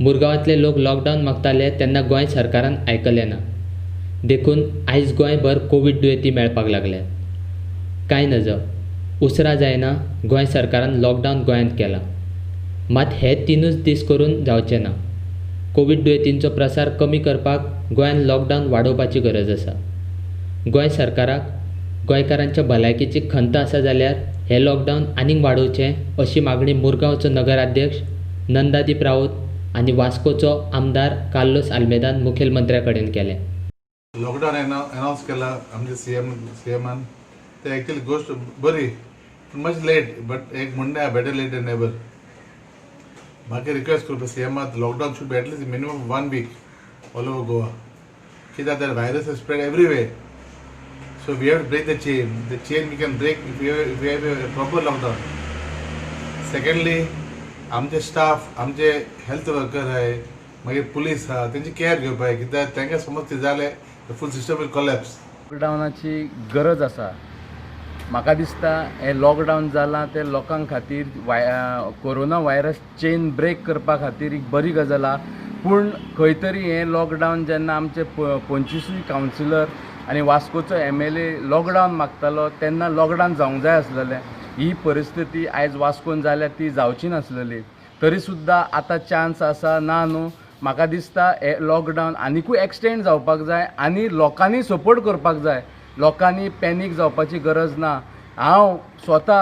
मुरगांवांतले लोक लॉकडावन मागताले तेन्ना गोंय सरकारान आयकलें ना, देखून आयज गोंयभर कोवीड दुयेंती मेळपाक लागल्यात. कांय नजो, उसरां जायना गोंय सरकारान लॉकडावन गोंयांत केला. मात हे 3 दीस करून जावचें ना. कोवीड दुयेंतींचो प्रसार कमी करपाक गोंयांत लॉकडावन वाडोवपाची गरज आसा. गोंय सरकाराक गोंयकारांच्या भलायकेची खंत आसा जाल्यार हे लॉकडावन आनीक वाडोवचें अशी मागणी मुरगांवचो नगराध्यक्ष नंदादीप राऊत आनी वास्कोचो आमदार कार्लोस आल्मेदान मुखेलमंत्र्या कडेन केलें. लॉकडावन अनावन्स केला आमचे सीएमान, ते एक्चुअली गोश्ट बरी, पूण मातशी लेट, बट एक म्हणणें, बेटर लेट दॅन नेवर. म्हाका रिक्वेस्ट करता सीएमाक, lockdown should be at least minimum one week all over Goa. कित्याक that virus is spread everywhere, so we have to break the chain. The chain we can break if you have a proper lockdown. Secondly, आमचे staff, आमचे health worker आहाय, मागीर police आहा, तेंची care घेवपाक जाय. कित्याक तांकां समज ते जालें, फूल सिस्टम will collapse. लॉकडावनाची गरज आसा. म्हाका दिसता हें लॉकडावन जालां तें लोकां खातीर कोरोना व्हायरस चेन ब्रेक करपा खातीर एक बरी गजाल आहा. पूण खंय तरी हें लॉकडावन जेन्ना आमचे 25 कावन्सिलर आनी वास्कोचो एमएलए लॉकडावन मागतालो तेन्ना लॉकडावन जावंक जाय आसलेलें. ही परिस्थिती आयज वास्कोन जाल्या ती जावची नासलेली. तरी सुद्दां आतां चान्स आसा ना न्हू. म्हाका दिसता हें लॉकडावन आनिकूय एक्सटेंड जावपाक जाय आनी लोकांनी सपोर्ट करपाक जाय. लोकांनी पॅनीक जावपाची गरज ना. हांव स्वता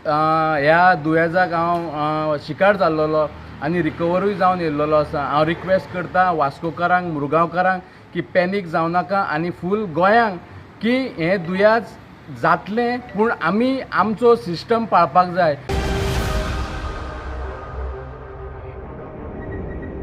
ह्या दुयेंसाक हांव शिकार जाल्लोलो आनी रिकवरूय जावन येयल्लोलो आसा. हांव रिक्वेस्ट करता वास्कोकारांक, मुरगांवकारांक की पॅनीक जावं नाका आनी फूल गोंयांक की हें दुयेंस जातलें, पूण आमी आमचो सिस्टम पाळपाक जाय.